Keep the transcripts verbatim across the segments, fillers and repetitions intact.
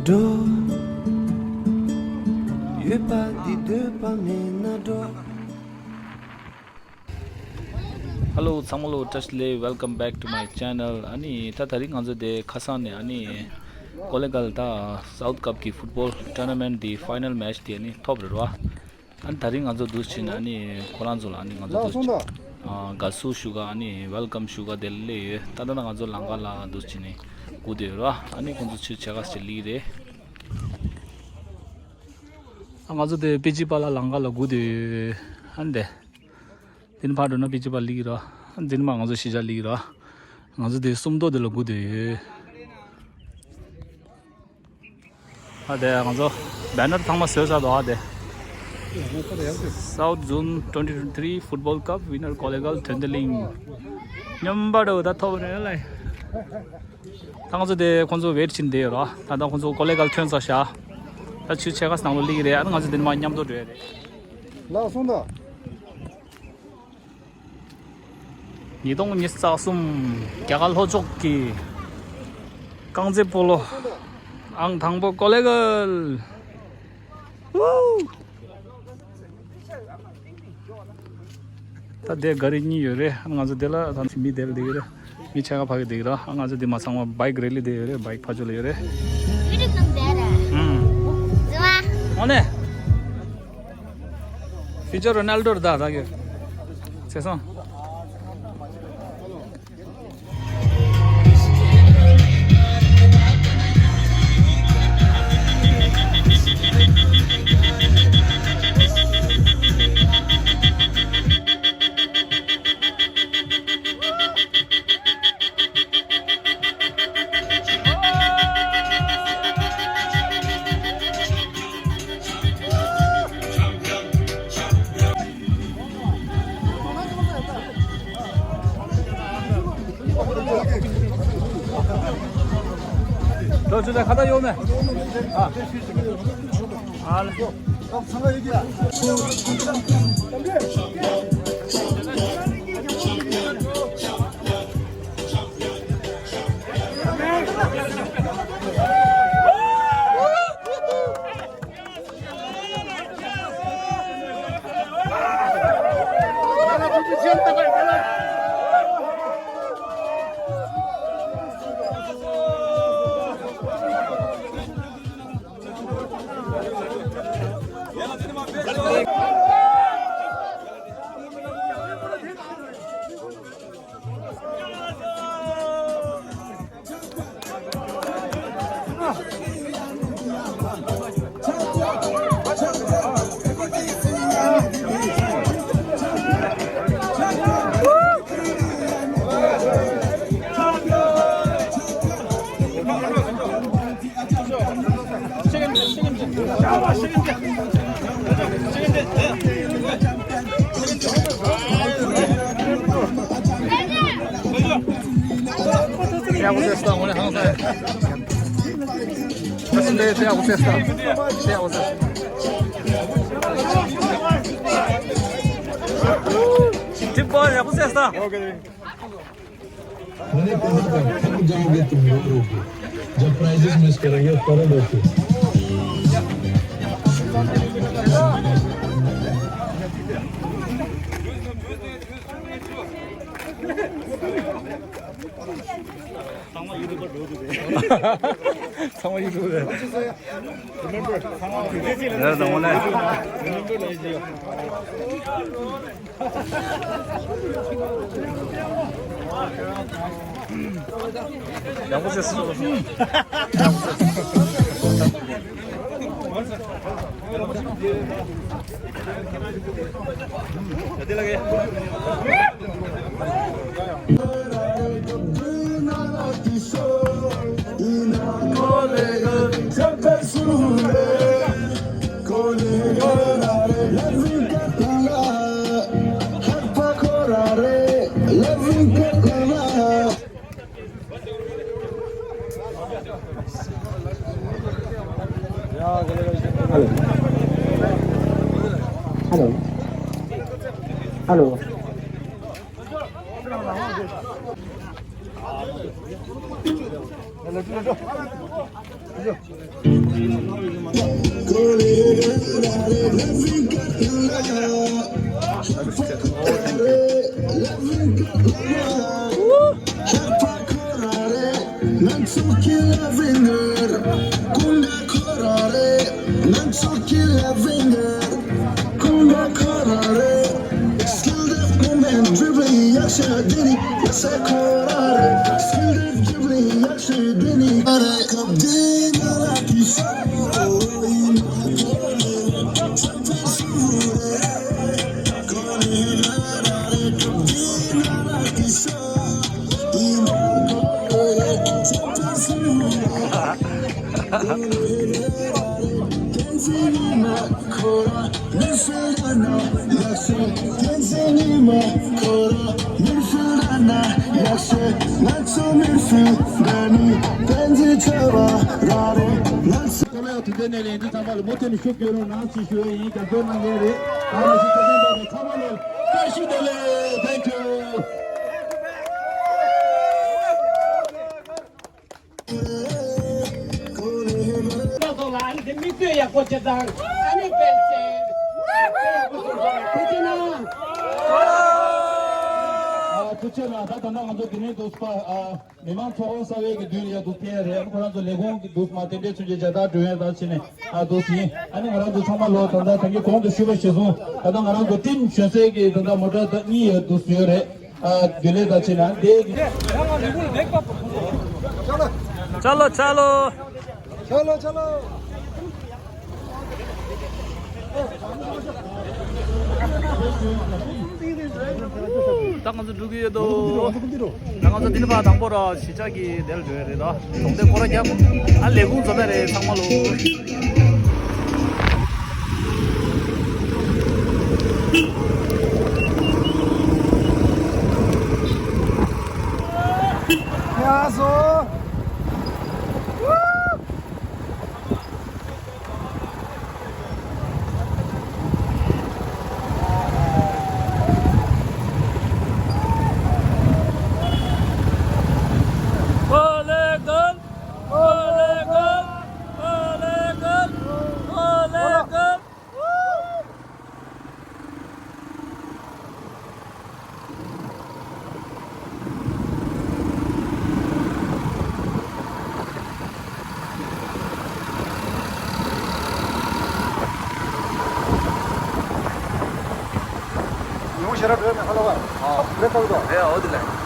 འགྲོ། ཡོད་པ་འདི་འདོད་པ་མེད་ན་འགྲོ། Hello ཚང་མ་ལོ་བཀྲ་ཤིས་བདེ་ལེགས། Welcome back to my channel. ཨ་ནི་ད་དེ་རིང་ང་ཚོ་དེ་ཁ་སང་ནས་ཨ་ནི་ཀོ་ལེ་གལ་ད་South Cup གི་ཕུཊ་བོལ་ཊོར་ན་མེན་ཊི་དེ་ཕའི་ནལ་མེ་ཆི་དེ་ཨ་ནི་ཐོབ་རེད་རོ། ཨ་ནི་དེ་རིང་ང་ཚོ་འདུག་སེ་བྱས་ནས་ཨ་ནི་ཁོ་རང་ཚོ་ལ་ཨ་ནི་ང་ཚོ་ལགས་འདུག་སེ་སོང་ད། ཨ་དགའ་བསུ་ཞུ་ག་ཨ་ནི་ཝེལ་ཀམ་ཞུ་ག་དེ་སླེབས་ཡོད། ད་ལྟ་ང་ཚོ་ལམ་ཁ་ལ་འདུག་སེ་བྱས་ནས་སྒུག་བསྡད་ཡོད་རོ། ཨ་ནི་ཁོང་ཚོ་ཕྱིར་ཆས་ཁ་ཤས་སླེབས་ཀྱི་རེད། ཨ་ང་ཚོ་དེ་པི་ཇི་པ་ལ་ལམ་ཁ་ལ་སྒུག་བསྡད་ཡོད། ཨ་ནི་དེ། དེ་ནས་ཕར་འགྲོ་ན་པི་ཅི་པ་སླེབས་ཀྱི་ར། འདི་ནས་མར་ང་ཚོ་གཞིས་ཆགས་སླེབས་ཀྱི་ར། ང་ཚོ་དེ་སུམ་མདོ་དེ་ལ་སྒུག་བསྡད་ཡོད། ཨ་དེ་ང་ཚོ་བེ་ནར་ཚང་མ་བཟོས་ཚར་འདུག་ཨ་དེ། South Zone twenty twenty-three Football Cup winner ཀོ་ལེ་གལ་དོན་ལྡན་གླིང་། སྨྱོན་པ་འདྲ་བོ་ད་ཐོབ་རེད་ལ། ད་ང་ཚོ་དེ་ཁོང་ཚོ་ཝེཊ་བྱེད་བསྡད་ཡོད་ར། ད་ལྟ་ཁོང་ཚོ་ཀོ་ལེ་གལ་ཐོན་ཚར་ཤག་ད་ཕྱིར་ཆས་ཁ་ཤས་ནང་ལ་སླེབས་ཀྱི་རེད། ཨ་ནི་ང་ཚོ་དེ་ནས་མར་མཉམ་དུ་འགྲོ་ཡ་རེད། ལགས་སོང་ད། ཉིས་སྟོང་ཉི་ཤུ་རྩ་གསུམ་རྒྱ་གར་ལྷོ་ཕྱོགས་ཀྱི་རྐང་རྩེད་སྤོ་ལོ་ཨང་དང་པོ་ཀོ་ལེ་གལ། ཝུའུ། ད་དེ་ག་རེ་གཉིས་ཡོད་རེད། ང་ཚོ་དེ་ལ་ད་མི་དེ་ལ་བསྡད་ཀྱི་རེད། མི་ཆ་ག་ཕ་གི་བསྡད་ཀྱི་རེད། ང་ཚོ་དེ་མ་ཚང་མ་བྷའིཀ་རེ་ལི་དེ་ཡོད་རེད། བྷའིཀ་ཕ་ཚོ་ལ་ཡོད་རེད། ཨུམ། འོ་ནས། ཕིའུ་ཅར་རོ་ནལ་ཌོ་རེད་ད་ད་གི། ཚེ་སང་། ཁ་བཏགས་ཡོད་མེད། ཨ། ཨ་ལ། मैंने कहा था, थक जाओगे तुम रो रो के, जब prizes miss करेंगे, फर्क होती। ཚང་མ་ཡིད་དུ་རེད། རེད་དང་པོ་ནས། ཡག་པོ་བྱས་སོང་། Hello. Hello. དེ་ནས་ལས་འཛིན་ཚང་མ་ལ་མུ་མཐུད་ནས་ཤུགས་སྐྱོན་རོགས་གནང་ཞེས་ཞུ་ཡས་ཡིན། རྒྱབ་སྐྱོར་གནང་མཁན་རེད། ཨ་ནི་ཞིག་ཚང་མ་ལ་བཀྲ་ཤིས་བདེ་ལེགས། Thank you. ལ་སོང་ལ་ཨ་ནི་དེ་མིག་ལྟོས་ཡག་པོ་བྱེད་དང་། ཨ་ནི་དཔེ་ཆེ། ཨ་ཐུགས་རྗེ་གནང་། ཨ་ཐུགས་རྗེ་གནང་། ད་ད་ལྟ་ང་ཚོ་དེ་ནས་འདུག་པ། ཨ་མི་མང་ཚོགས་ཁང་གསར་པའི་གི་མདུན་ལ་ཡ་འདུག་ཕེབས་རེད། ཨ་ནི་ཁོ་རང་ཚོ་ལས་ཁུངས་ཀྱི་འདུག་མ་རྟེན་འབྲེལ་མཚོན་ཆེད་མཇལ་དར་སྒྲོན་ཡས་དང་བྱས་ནས་ཨ་འདུག་ཟིན། ཨ་ནི་ང་རང་ཚོ་ཚང་མ་ལོ་ད་ལྟ་ད་གིན་གོང་དུ་ཞུས་པ་ཞིག་སོང་། ད་ལྟ་ང་རང་ཚོ་ཊིམ་གཞོན་གསར་གྱི་ད་ལྟ་མོ་ཊ་ད་གཉིས་ཡོད་འདུག་ཟིན་ཡོད་རེད། ཨ་བདེ་ལེགས་དང་བྱས་ནས་ཨ་འདི་ཅ་ལོ་ཅ་ལོ། ཅ་ལོ་ཅ་ལོ། ད་ང་ཚོ་འགྲོ་གི་ཡོད་དོ། ད་ང་ཚོ་འདི་ནས་ཕར་དང་པོ་ར་གཞིས་ཆགས་ཀྱི་དེར་འགྲོ་ཡ་རེད་ད། གྲོང་སྡེ་སྐོར་ར་རྒྱབ། ཨ་ལས་ཁུངས་འཛོམས་ཡ་རེད་ཚང་མ་ལོ། ཡ་སོ། ཉུང་ཞེ་ར་བྲོས་ནས་ཧ་ལ་བ། ཨ། ལེ་ཏོག་ཏོ། རེད་འོ་དེ་ལས།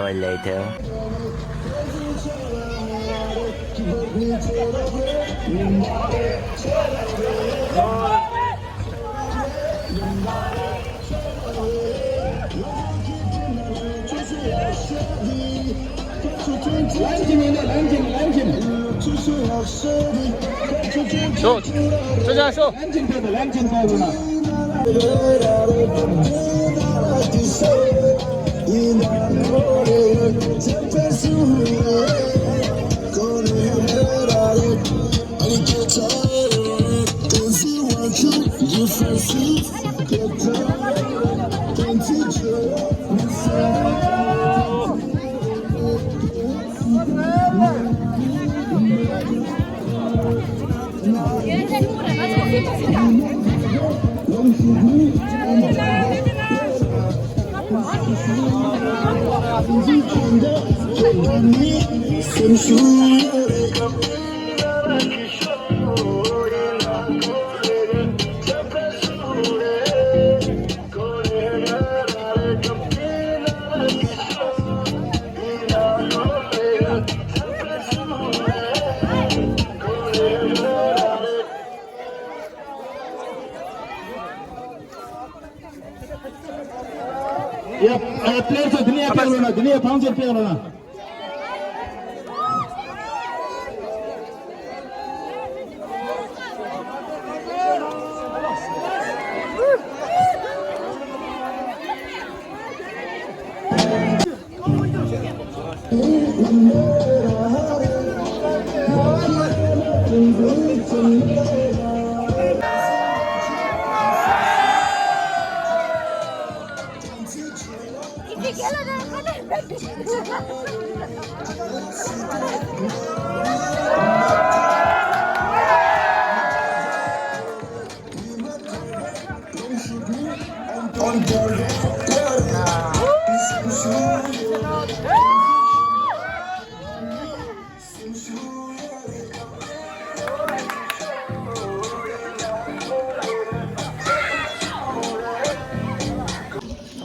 Hour later. ཡ། ཨ། པླེ་ཡར་ཚོ་འདི་ནས་ཕེབས་རོགས་གནང་། འདི་ནས་ཕང་ཚོར་ཕེབས་རོགས་གནང་།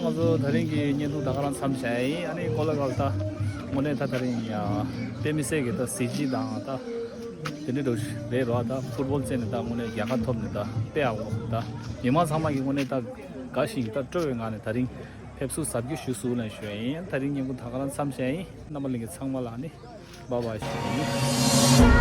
ང་ཚོ་དེ་རིང་གི་བརྙན་ཐུང་ད་ག་རང་མཚམས་བཞག་ཡིན། ཨ་ནི་གོ་ལ་ག་ལ་ད་དངོས་གནས་ད་དེ་རིང་ཡ་དཔེ་མི་སྲིད་ཀྱི་ད་གཟི་བརྗིད་དང་ད་དེ་འདྲ་འདྲ་རེད་རོ། ད་ཕུཊ་བོལ་རྩེད་ནས་ད་དངོས་གནས་རྒྱལ་ཁ་ཐོབ་ནས་ད་དཔེ་ཡག་པོ། ད་མི་མང་ཚང་མ་གི་དངོས་གནས་ད་དགའ་ཞིང་ད་སྤྲོ་བའི་ངང་ནས་དེ་རིང་ཕེབས་བསུ་གཟབ་རྒྱས་ཞུ་ཟུར་ལ་ཞུ་ཡ་ཡིན། དེ་རིང་བརྙན་ཐུང་ད་ག་རང་མཚམས་བཞག་ཡིན། རྣམ་པ་ལྷན་རྒྱས་ཚང་མ་ལ་ནི་བཱའི་བཱའི་ཞུ་ཡིན།